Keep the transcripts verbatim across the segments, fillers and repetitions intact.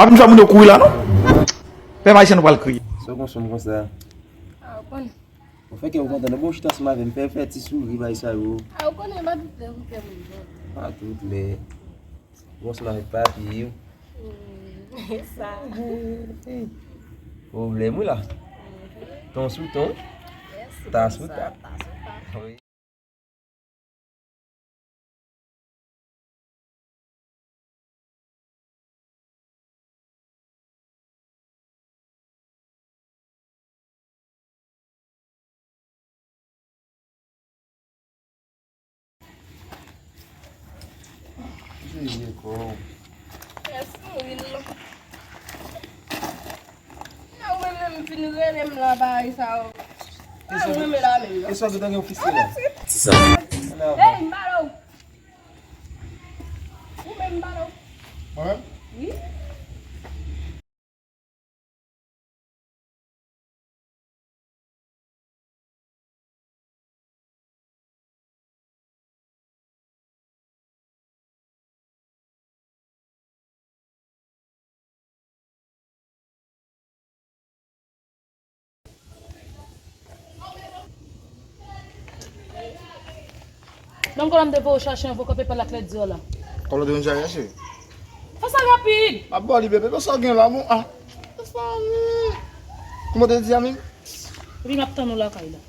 Ap vin fè moun yo kouri la, non? Pèp ayisyen nou pral kriye. Sa w konn sou m konsa? A, ou konnen. Ou fè kè w kontan, non? Bon, chita ansanm avè m, fè, fè ti souri, bay sa yo. A, ou konnen, m abitye pou fè moun kontan. Pa tout lè. Bon, ansanm avèk papi w. Hmm, sa. Pwoblèm, wi, la. Mhm. Ton sou ton. Yes, ta sou ta. Ta sou ta. Wi. Jezi kò. Mèsi, wi. Nan ou menm, menm fin rele m la, bagay sa yo. Bagay ou renmen la menm, non? Kesyon ki te gen yon fis la. Ti sa. Hey, m pale w. Ou menm, m pale w. Mwen menm? Wi. Menm kounye a m te voye w chache anvan w kanpe pale ak lèt di w la. Kòman w te vin chache? Fè sa rapid! M ap ba w li, bebe. Sa w gen la, mon? Ah. Mezanmi. Kòman w te di a menm? Epi m ap tann ou lakay la.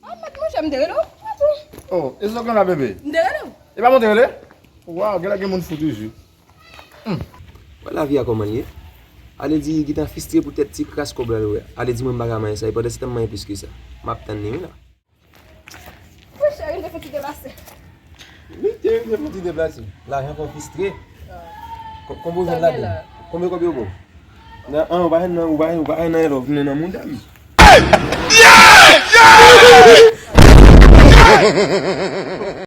Ah, mèt monchè, m te rele w. Oh, e sa w gen la, bebe? M te rele w. E pa mwen te rele? Waw, genlè gen moun fou toujou. Hmm. Wè lavi a kòman l ye. Ale di gentan fistre poutèt ti kras kòb la l wè. Ale di mwen m pa ka manyen sa, e pandan se tan m manyen plis ke sa. M ap tann li wi la. Wi, cheri, m te fè ti deplase. Wi, cheri, m te fè ti deplase. Lajan fè w fistre. Ko-, konbo jwenn ladan? Konbyen kòb yo ba w? Nan, an, ou pa jwenn nan, ou pa, ou pa jwenn nan love, nan, nan mouda, wi.